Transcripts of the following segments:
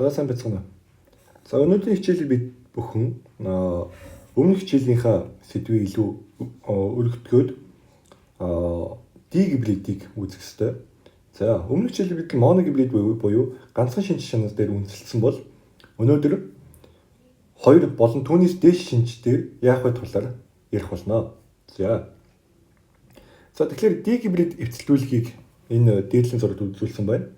За сайн байцгаана уу. За өнөөдрийн хичээлийг бид бүхэн өмнөх хичээлийнхаа сэдвийг илүү өргөтгөөд дигибридийг үзэх ёстой. За өмнөх хичээлийг бид моногибрид буюу ганцхан шинж чанар дээр үндэслэсэн бол өнөөдөр хоёр болон түүнээс дээш шинж дээр яах вэ талаар ярих болно. За. За тэгэхээр дигибрид эвцэлдүүлгийг энэ дээдлийн зурагт үзүүлсэн байна.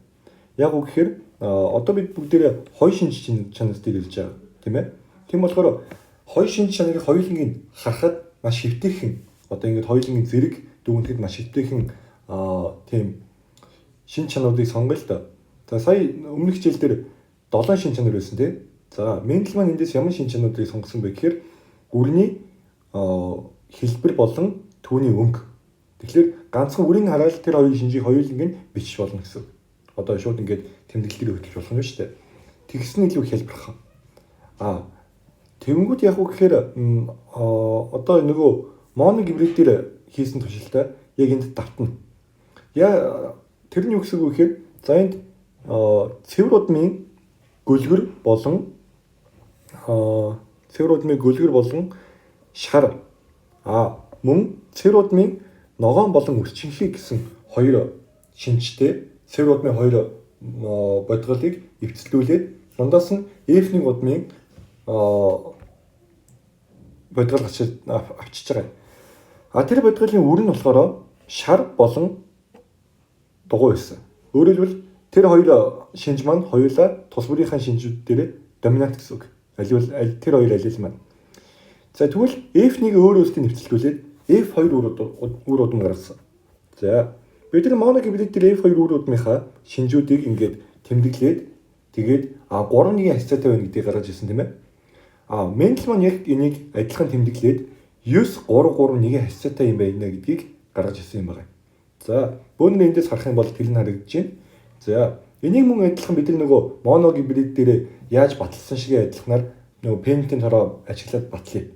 Яг үг гэхээр одоо бид бүгдээрээ хоёр шинж чанар дээр ирж байгаа, тийм ээ. Тийм болохоор хоёр шинж чанарыг хоёулангийг харахад маш хэвтэйхэн, одоо ингээд хоёулангийн зэрэг дүгнэхэд маш хэвтэйхэн тийм шинж чанаруудыг сонгоё л доо. За сая өмнөх хичээл дээр 7 шинж чанар байсан, тийм. За Мендел маань эндээс ямар шинж чанаруудыг сонгосон бэ гэхээр үрний хэлбэр болон түүний өнгө. Тэгэхээр ганцхан үрийг хараад тэр хоёр шинжийг хоёуланг нь бичиж болно гэсэн. Одоо шууд ингээд тэмдэглэл дээр хөтлөж болох юм шүү дээ. Тэгсэн илүү хялбархан. Тэгэнгүүт яг уу гэхээр одоо нөгөө моногибрид дээр хийсэн туршилтаа яг энд давтна. Яа тэр нь юу гэсэн үг вэ гэхээр за энд цэвэр удмын гөлгөр болон цэвэр удмын гөлгөр болон шар мөн цэвэр удмын ногоон болон үрчинхий гэсэн хоёр шинжтэй цэвэр удмын хоёр бодгалыг эвцэлдүүлээд дундаас нь F1 удмын бодгал авчиж байгаа юм. Тэр бодгалын үр нь болохоор шар болон дугуй байсан. Өөрөөр хэлбэл тэр хоёр шинж маань хоёулаа тус бүрийнхээ шинжүүд дээр доминант гэсэн үг. Аливал тэр хоёр аллел маань. За тэгвэл F1-ийг өөр өөртөө нэвцэлдүүлээд F2 үр удам гаргасан. За бид нар моногибрид дээр F2 үр удмынхаа шинжүүдийг ингээд тэмдэглээд тэгээд 3.1 хасцаатай байна гэдгийг гаргаж ирсэн, тийм ээ. Мендел маань яг энийг адилхан тэмдэглээд 9.331 хасцаатай юм байна гэдгийг гаргаж ирсэн юм байна. За бөөнөр эндээс харах юм бол тэр нь харагдаж байна. За энийг мөн адилхан бид нар нөгөө моногибрид дээр яаж баталсан шигээ адилханаар нөгөө пентийн тороо ажиглаад батлая.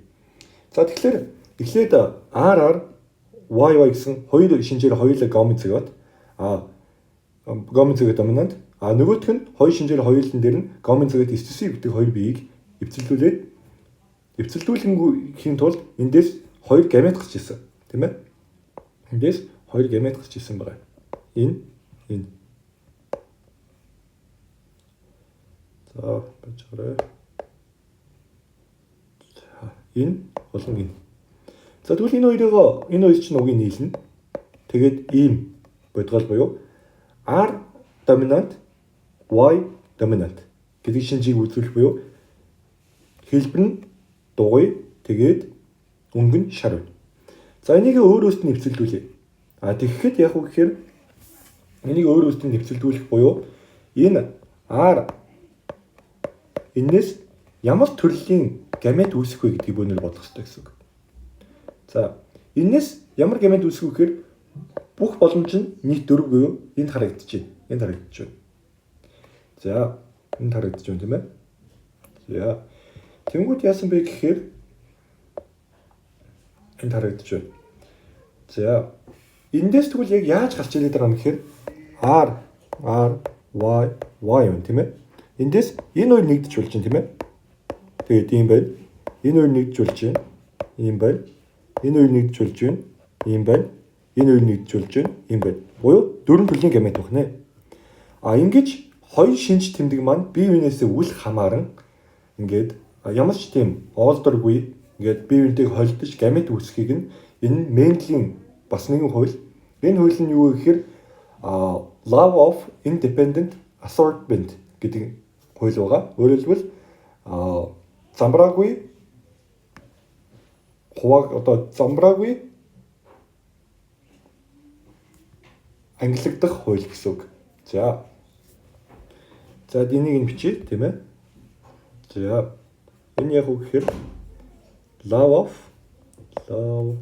За тэгэхээр эхлээд RR YY гэсэн хоёр шинжээр хоёулаа гомозигот, гомозигот доминант, нөгөөх нь хоёр шинжээр хоёулын дээр нь гомозигот эстэсийг гэдэг хоёр биеийг эвцэлдүүлээд эвцэлдүүлэнгийн тулд эндээс хоёр гамет гарч ирсэн, тийм ээ. Эндээс хоёр гамет гарч ирсэн байгаа. Энэ. За байж байгаарай. За энэ болон энэ. За тэгвэл энэ хоёрыг энэ хоёр чинь угийн нийлнэ. Тэгээд ийм бодгол буюу R доминант Y доминант гэдэг шинжийг үзүүлэх буюу хэлбэр нь дугуй, тэгээд өнгө нь шар байна. За энийг өөр өөрт нь нэвцэлдүүлье. Тэгэхэд яг уу гэхээр энийг өөр өөрт нь нэвцэлдүүлэх буюу энэ R энэс ямар төрлийн гамет үүсэх вэ гэдгийг бөөнөр бодох хэрэгтэй гэсэн үг. За энэс ямар гамет үүсэх вэ гэхээр бүх боломж нь нийт 4 буюу энд харагдаж байна. Энд харагдаж байна. За энд харагдаж байна, тийм ээ. За тэнгууд яасан бэ гэхээр энд харагдаж байна. За эндээс тэгвэл яг яаж гарч ирээд байгаа юм гэхээр R R Y Y юм, тийм ээ. Эндээс энэ хоёр нэгдэж болж байна, тийм ээ. Тэгээд ийм байна. Энэ хоёр нэгдэж болж байна. Ийм байна. Энэ хоёр нэгдэж болж байна. Ийм байна. Энэ хоёр нэгдэж болж байна. Ийм байна. Буюу дөрвөн төрлийн гамет байна. Ингэж хоёр шинж тэмдэг маань бие биенээсээ үл хамааран ингээд ямар ч тийм оолдоргүй ингээд бие биентэйг холдож гамет үүсгэхийг нь энэ Менделийн бас нэгэн хууль. Энэ хууль нь юу вэ гэхээр Law of Independent Assortment гэдэг хууль байгаа. Өөрөөр хэлбэл замбраагүй хувааг одоо замбраагүй ангилагдах хууль гэсэн үг. За. За энийг нь бичье, тийм ээ. За энэ яг үг гэхээр law of law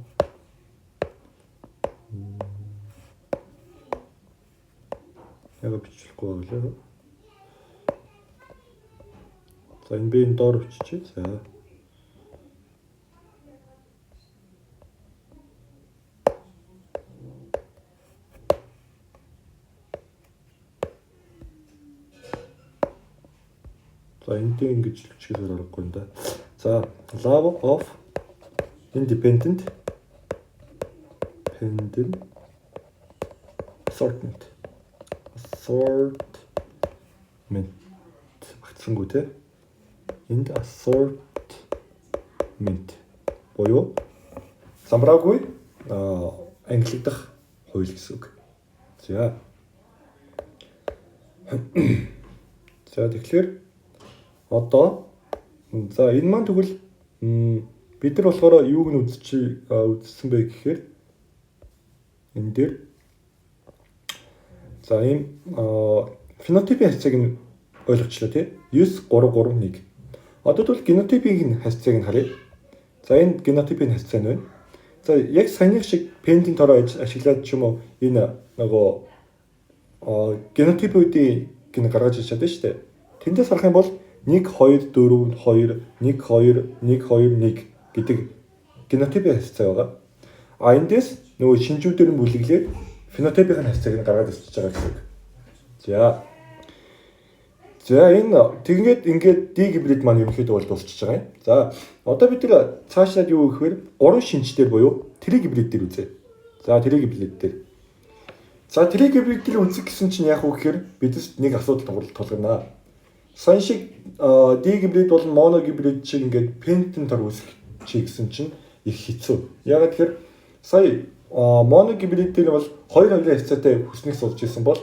яг бичлэхгүй байгаа лээ. За энэ би энэ доор биччихье. За. За, энэтэй ингэж бичгээр аргагүй юм да. За, law of independent pendant assortment. Assortment багтсангүй те. Энд assortment буюу замбраагүй ангилагдах хууль гэсэн үг. За. За, тэгэхээр одоо за энэ маань тэгвэл бид нар болохоор юуг нь үзчих үзсэн бэ гэхээр энэ дээр за ийм фенотипийн харьцааг нь ойлгочлоо, тий. 9 3 3 1. Одоо тэгвэл генотипийн харьцааг нь харъя. За, энэ генотипийн харьцаа нь байна. За, яг саяных шиг Пентийн тороо ашиглаад ч юм уу энэ нөгөө генотипүүдийн гин гаргаж ирж чадсан шүү дээ. Тэндээс харах юм бол 1 2 4 2 1 2 1 2 1 гэдэг генотипийн харьцаа байгаа. А эндээс нөгөө шинжүүдээр нь бүлэглээд фенотипийн харьцааг нь гаргаад ирчихэж байгаа гэсэн үг. За. За, энэ тэгээд ингээд дигибрид маань ерөнхийдөө бол дуусчихж байгаа юм. За, одоо бид нар цаашаад юу гэхээр гурван шинж дээр буюу тригибрид дээр үзье. За, тригибрид дээр. За, тригибрид дээр үзэх гэсэн чинь яг уу гэхээр бидэст нэг асуудал тулгарна. Сайн шиг дигибрид болон моногибрид шиг ингээд пентэн тор үүсгэх чи гэсэн чинь их хэцүү. Яагаад тэгэхээр сая моногибрид дээр бол 2 2-ын харьцаатай хүснэг суулж исэн бол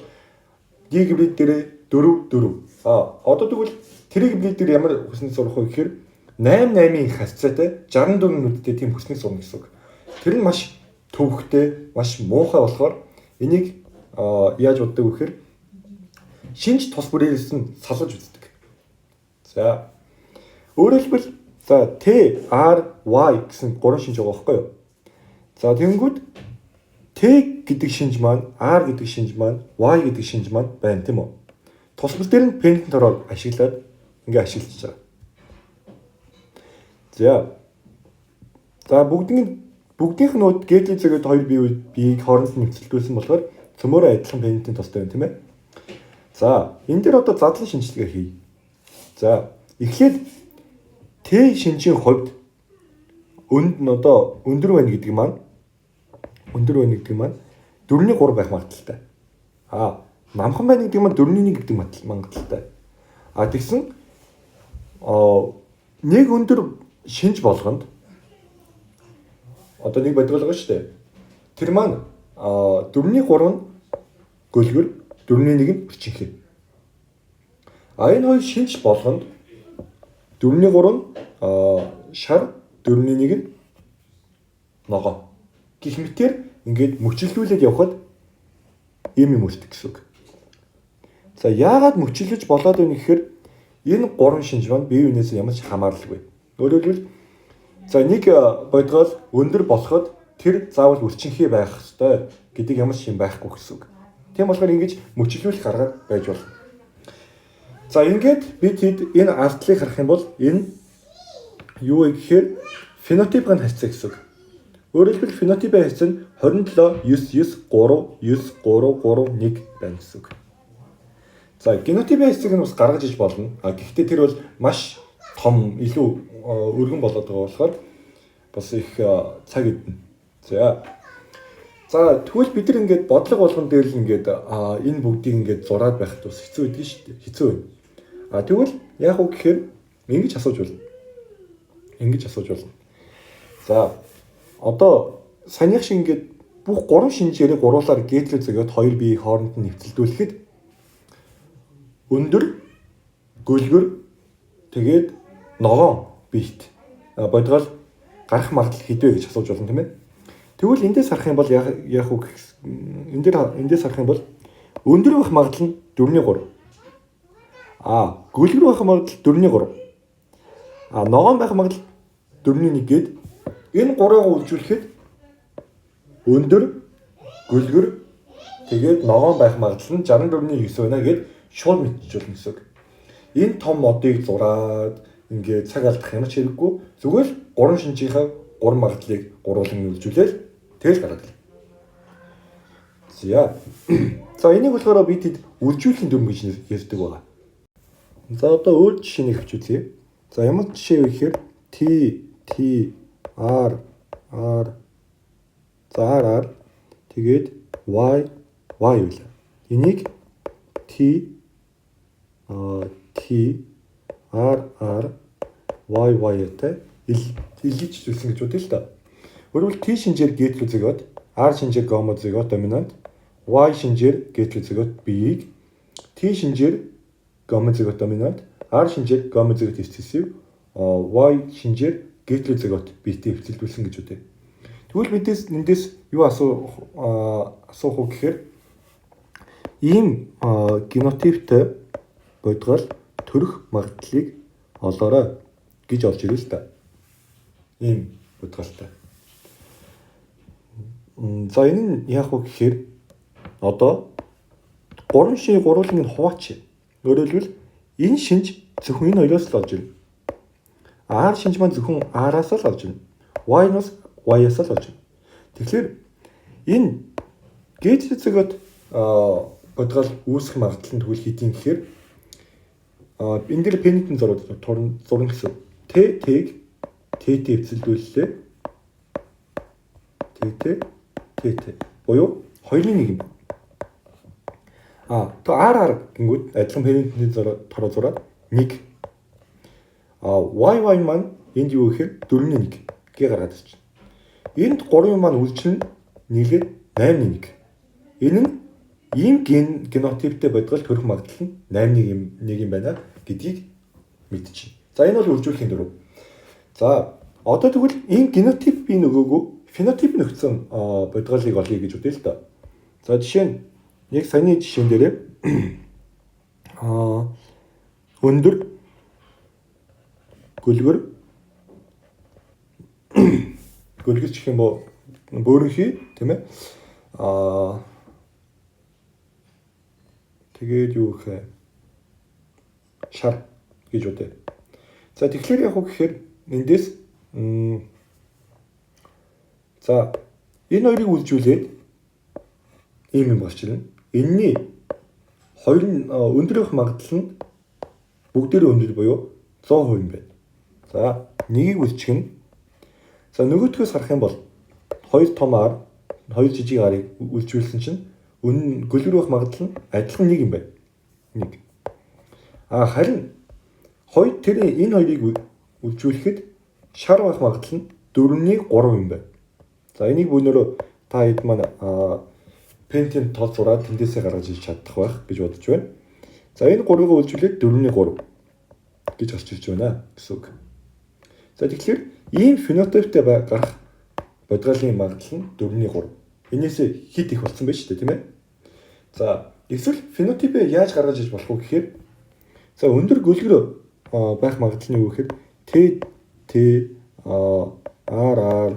дигибрид дээр 4 4. А одоо тэгвэл тригибрид дээр ямар хүснэг сурах вэ гэхээр 8 8-ын харьцаатай 64 нүдтэй тийм хүснэг сурна гэсэн үг. Тэр нь маш төвөгтэй, маш муухай болохоор энийг яаж боддог вэ гэхээр шинж тус бүрээс нь салгаж үздэг. За, өөрөөр хэлбэл за T, R, Y гэсэн гурван шинж байгаа байхгүй юу? За, тэгэнгүүт T гэдэг шинж маань, R гэдэг шинж маань, Y гэдэг шинж маань байна, тийм үү? Тусмал дээр нь Пентэн тороо ашиглаад ингээ ашиглаж байгаа. За. За, бүгдийнх нь гейтлийн зөгөөд хоёр бие биеийг хооронд нь нэвцэлдүүлсэн болохоор цөмөөрөө адилхан Пентийн тостой байна, тийм ээ. За, энэ дээр одоо задлан шинжилгээ хийе. За, эхлээд Т шинжийн хувьд өнд нь одоо өндөр байна гэдэг маань 4-ний 3 байх магадлалтай. А намхан байна гэдэг маань 4-ний 1 гэдэг магадлалтай. А тэгсэн нэг өндөр шинж болгонд одоо нэг бодгол байгаа шүү дээ. Тэр маань 4-ний 3 нь гөлгөр, 4-ний 1 нь өчинхий. А энэ хоёр шинж болгонд 4-ний 3 нь шар, 4-ний 1 нь ногоо. Гэх мэтэр ингээд мөчлөлүүлээд явхад ийм юм үүсдэг гэсэн үг. За, яагаад мөчлөж болоод байна гэхээр энэ гурван шинж маань бие биенээс ямар ч хамааралгүй. Өөрөөр хэлбэл за нэг бодгоол өндөр болоход тэр заавал өрчинхий байх ёстой гэдэг ямар ч юм байхгүй гэсэн үг. Тийм болохоор ингэж мөчлүүлэх аргаар байж болно. За, ингээд бид хэд энэ ардлыг харах юм бол энэ юу вэ гэхээр фенотипийн харьцаа гэсэн үг. Өөрөөр хэлбэл фенотипийн харьцаа нь 27 9 9 3 9 3 3 1 байна гэсэн үг. За, генотипийн харьцааг нь бас гаргаж иж болно. А гэхдээ тэр бол маш том, илүү өргөн болоод байгаа болохоор бас их цаг идэнэ. За. За, тэгвэл бид нар ингээд бодлого болгон дээр л ингээд энэ бүгдийг ингээд зураад байхад бас хэцүү байдаг шүү дээ. Хэцүү байна. А тэгвэл яг уу гэхээр ингэж асууж болно. Ингэж асууж болно. За, одоо саяных шиг ингээд бүх гурван шинжээрээ гуруулаар гетрээ зөгөөд хоёр бие хооронд нь нэвцэлдүүлэхэд өндөр, гөлгөр, тэгээд ногоон биет бодгоол гарах магадлал хэд вэ гэж асууж болно, тийм ээ. Тэгвэл эндээс харах юм бол яг уу энэ дээр эндээс харах юм бол өндөр байх магадлал нь 4-ний 3. А гөлгөр байх магадлал 4-ний 3. А ногоон байх магадлал 4-ний 1 гээд энэ гурыг үйлжүүлэхэд өндөр, гөлгөр, тэгээд ногоон байх магадлал нь 64-ний 9 байна гээд шууд мэдчихэж болно гэсэн үг. Энэ том модыг зураад ингээд цаг алдах юм ч хэрэггүй. Зүгээр л гурван шинжийнхаа гурван магадлалыг гурвуулан үйлжүүлээл тэгэл гараад ирнэ. За. За, энийг болохоор бид хэд үржүүлэхийн дүрэм гэж ярьдаг байгаа. За, одоо өөр жишээнийг авч үзье. За, ямар жишээ вэ гэхээр T T R R, за, R R, тэгээд Y Y байлаа. Энийг T T R R Y Y-тай илгийч зүйлсэн гэж бодъё л да. Өөрөөр T шинжээр гетерозигот, R шинжээр гомозигот доминант, Y шинжээр гетерозигот биеийг, T шинжээр гомозигот доминант, R шинжээр гомозигот рецессив, Y шинжээр гетерозигот биетэй эвцэлдүүлсэн гэж бодъё. Тэгвэл бидээс эндээс юу асуух уу гэхээр ийм генотиптэй бодгоол төрөх магадлалыг олоорой гэж олж ирээ л да. Ийм бодгоолтой. За, энэ нь яах вэ гэхээр одоо гурван шинж гурвуулыг нь хуваач. Өөрөөр хэлбэл, энэ шинж зөвхөн энэ хоёроос л олж ирнэ. R шинж маань зөвхөн R-аас л олж ирнэ. Y-наас Y-аас л олж ирнэ. Тэгэхээр энэ гетерозигот бодгоол үүсэх магадлал нь тэгвэл хэдийн гэхээр энэ дээр Пеннетийн зураг зурна гэсэн. Т Т-г Т Т эвцэлдүүллээ. Т Т Т Т буюу 2-ын 1 юм. А то R R гингүүд адилхан Пеннетийн зураг тороо зураад 1. А Y Y маань энд юу гэхээр 4-ний 1 гээ гаргаад ирчихнэ. Энд 3 маань үйлчлэн нийлээд 8-ны 1. Энэ нь ийм генотиптэй бодгоол төрөх магадлал нь 8-ны 1 юм байна гэдгийг мэдчихэв. За, энэ бол үржүүлэхийн дөрөв. За, одоо тэгвэл энэ генотипийн нөгөөгөө фенотип нөхцөн бодгоолыг олъё гэж бодъё л доо. За, жишээ нь яг саяны жишээн дээрээ өндөр, гөлгөр, гөлгөр гэх юм уу, бөөрөнхий, тийм ээ. Тэгээд юу гэх, шар гэж бодъё. За, тэгэхээр яг уу гэхээр эндээс, за, энэ хоёрыг үржүүлээд ийм юм болж ирнэ. Энэний хоёр нь өндөр байх магадлал нь бүгдээрээ өндөр буюу 100% юм байна. За, нэгийг үлчих нь. За, нөгөөдхөөс харах юм бол хоёр том R, хоёр жижиг R-ыг үржүүлсэн чинь өн гөлгөр байх магадлал нь адилхан нэг юм байна. Нэг. А харин хоёр тэр энэ хоёрыг үржүүлэхэд шар байх магадлал нь 4-ний 3 юм байна. За, энийг бүүнөрөө та хэд маань Пеннетийн тол зураад тэндээсээ гаргаж иж чадах байх гэж бодож байна. За, энэ гурвыг үржүүлээд 4-ний 3 гэж гарч ирж байна гэсэн үг. За, тэгэхээр ийм фенотиптэй гарах бодгалын магадлал нь 4-ний 3. Энээсээ хит их болсон байж шүү дээ, тийм ээ. За, эсвэл фенотипээ яаж гаргаж иж болох вэ гэхээр, за, өндөр гөлгөр байх магадлал нь юу гэхээр T T R R,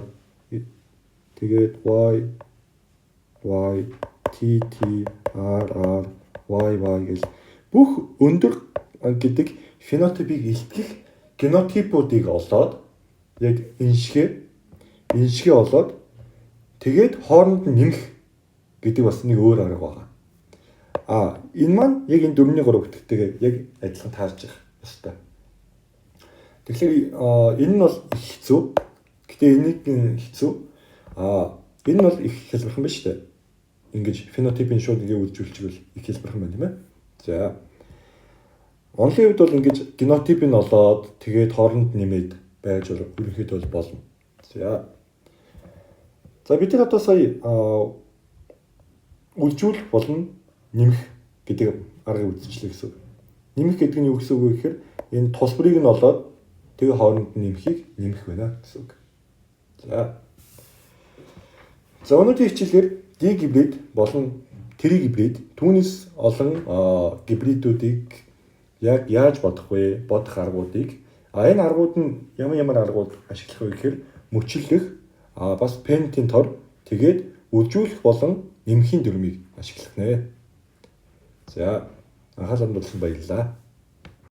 тэгээд Y Y, T T R R Y Y гэл бүх өндөр гэдэг фенотипийг илтгэх генотипуудыг олоод, яг энэ шигээ олоод, тэгээд хооронд нь нэмэх гэдэг бас нэг өөр арга байгаа. А энэ маань яг энэ 4-ний 3 гэдэгтэйгээ яг адилхан таарч явах ёстой. Тэгэхээр энэ нь бол их хэцүү. Гэтэ энийг хэцүү. А энэ нь бол их хялбархан байна шүү дээ. Ингэж фенотипийн шууд ингээ үржүүлчихвэл их хялбархан байна, тийм ээ. За. Онлын хувьд бол ингэж генотипийг олоод, тэгээд хооронд нэмээд байж бол ерөнхийдөө бол болно. За. За, бид нар одоо сая үржүүлэх болон нэмэх гэдэг аргыг үзчихлээ гэсэн үг. Нэмэх гэдэг нь юу гэсэн үг вэ гэхээр энэ тулбарыг нь олоод, тэгээ хооронд нь нэмэхийг нэмэх байна гэсэн үг. За. За, өнөөдрийн хичээлээр дигибрид болон тригибрид, түүнээс олон гибридүүдийг яг яаж бодох вэ? Бодох аргуудыг, энэ аргууд нь ямар ямар аргууд ашиглах вэ гэхээр мөчлөх, бас Пеннетийн тор, тэгээд үржүүлэх болон нэмэхийн дүрмийг ашиглах нэ. За, анхаарал хандуулсан баярлалаа.